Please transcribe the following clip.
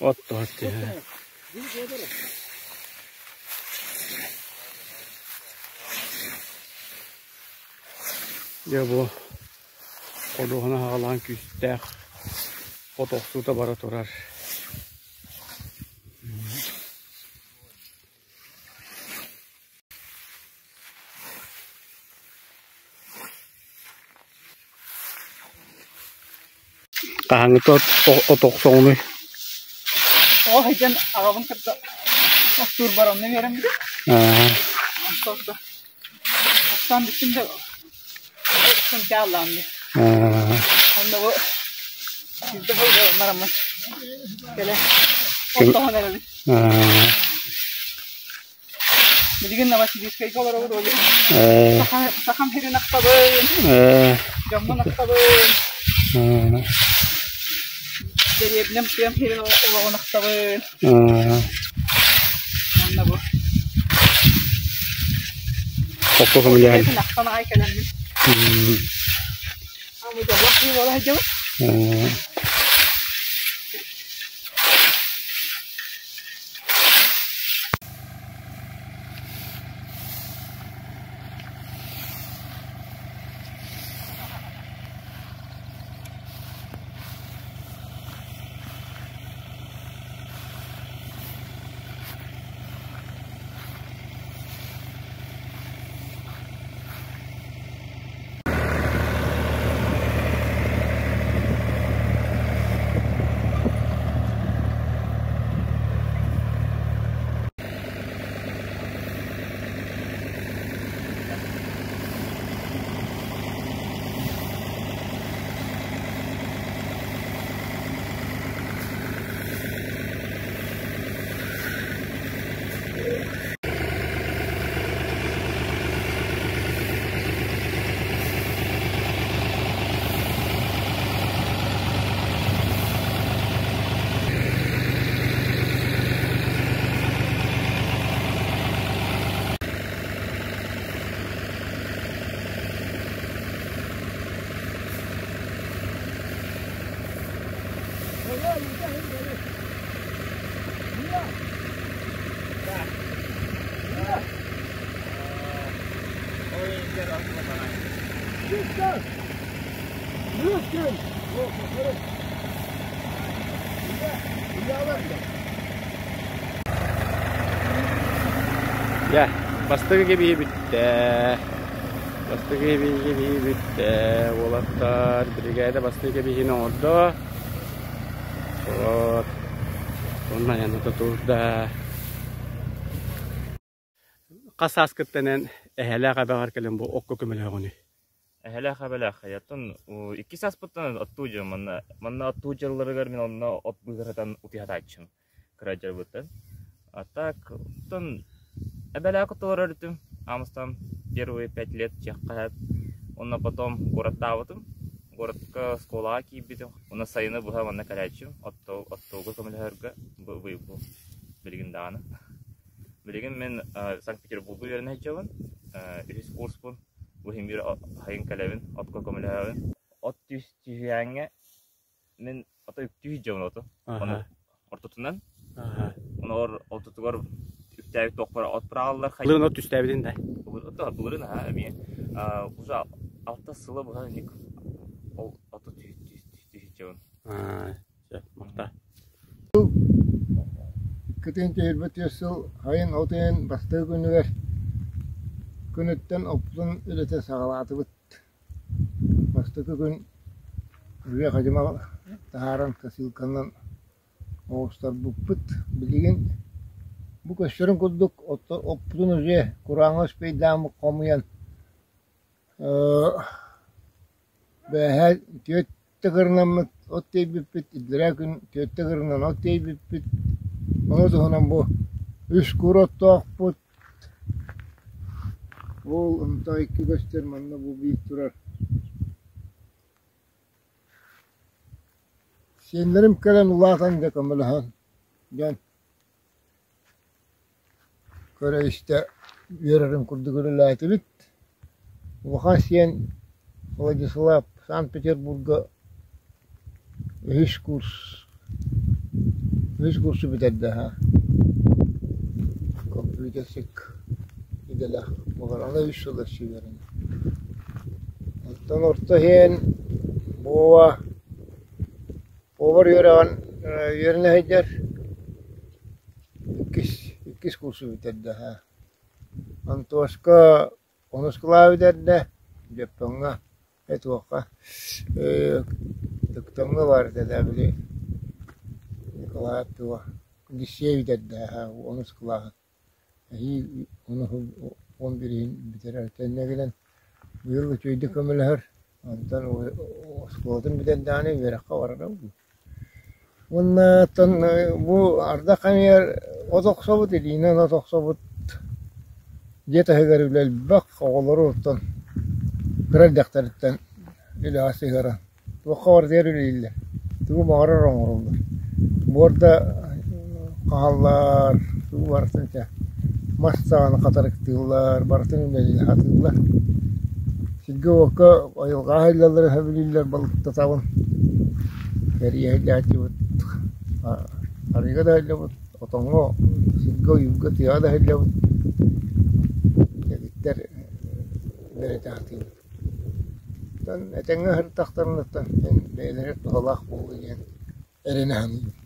Оттоһор түһэ. Дьэ бу ходуһаны аҕалаан күүстээх от охсуута бара турар. Хаһааҥҥыта от охсоҕунуй? Ол сылдьан аҕабын кытта оттуур бараммын үөрэммитим. Онтон да оттоон бүттүм да сынтааллаан дии. Онно бу сүүрбэ сыл бараммын кэлэ оттоһон эрэбин. Билигин Новосибирскайга олоробут ол Сахам сирин ахтабын, дьоммун ахтабын, дэриэбинэм тыам сирин олоҕун ахтабын. Манна бу. Окко көмөлөһөн. Ахтан аҕай кэлэммин. Ама дьоллоох киһи буола сылдьабын. Дьэ, бастакы кэбиһи бүттэ. Бастакы кэбиһи бүттэ. Уолаттар биригээдэ бастакы кэбиһин оҥордо. Вот. Онно айанната турда. Хас сааскыттан эн эһэлээх эбэҕэр кэлэн бу окко көмөлөһөҕүнүй? Эһэлээх эбэлээх хайаттан икки сааспыттан оттуу дьон манна манна оттуу дьылларыгар мин онно от быыһатан утуйатааччым кыра дьарбыттан. А так оттон эбэлээх оттолор өрүтүм аамыстан первые пять лет чехха онно потом куораттаабытым городка оскуолаҕа киирбитим онно сайыны быһа манна кэлээччим оттууга көмөлөһөргө бу билигин даҕаны Билигин мин Санкт-Петербурга үөрэнэ сылдьабын. Үһүс курспун. Бу иһин биир сайын кэлэбин, отко көмөлөһөбүн. От түһүһээҥҥэ мин ото үктүү сылдьабын оту. Ону ортотунан. Ону ортотугар үктээбит туохпар от быраҕаллар. Былырын от түстээбитин да? Былырын аха эмиэ. Уже алта сыла быһа ник ол оту түһүччэбин. Махта. Иккитин түһэрбит сыл сайын от ыйын бастакы күнүгэр күнүттэн оппутун үлэтэ саҕалаатыбыт. Бастакы күн үрүө хадьыма таһааран косилканан оҕустарбыппыт. Билигин бу көстөрүн курдук оппутун уже курааҥҥа успейдааммыт хомуйан Бээһээ түөртэ кырынаммыт от тиэйбиппит, иллэрээ күн түөртэ кырынан от тиэйбиппит. Ону туһунан бу үс кур оттоохпут. Ол онтон икки көстөр манна бу биир турар. Сиэннэрим кэлэн улаатан дьэ көмөлөһөн дьон көрө-истэ үөрэрим курдук үлэлээтибит. Улахан сиэн Владислав Санкт-Петербурга үһүс курс үһүс курсу бүтэрдэ аһа. Компьютерщик идэлээх буолар аны үс сыл өссө үөрэнэр. Оттон орто иһин Вова повар үөрэҕин үөрэнэ сылдьар иккис иккис курсу бүтэрдэ аһа. Антошка онус кылааһы бүтэрдэ Дьөппөҥҥө Этуохха Тыктаҥҥа баар этэ да били Николаев туох лиссиэй бүтэрдэ онус кылааһын эһиил он бириһин бүтэрэр кэннэ кэлэн быйыл үчүгэйдик көмөлөһөр онтон оскуолатын бүтэрдэҕинэ үөрэххэ барара Уонна оттон бу ардах кэмигэр от охсобут, илиинэн от охсобут, дьиэ таһыгар үлэ элбэх, оҕолору оттон кыра эрдэхтэриттэн үлэҕэ сыһыаран туохха барытыгар үлэлииллэр, тугу баҕарар оҥороллор. Буор да хаһаллар, тугу барытын чэ мас даҕаны хатарыктыыллар, барытын үлэлии сатыыллар. Сиргэ-уокка айылҕаҕа аһыйлаллара сөбүлүүллэр балыктатабын, кэрийэ сылдьааччыбыт, арыыга да сылдьабыт, отоҥҥо, сиргэ, ойуурга, тыаҕа да сылдьабыт. Дэгиттэр үөрэтэ сатыыбыт. Оттон этэҥҥэ сырыттахтарына бэйэлэрэ туһалаах буолуо диэн эрэнэ саныыбын.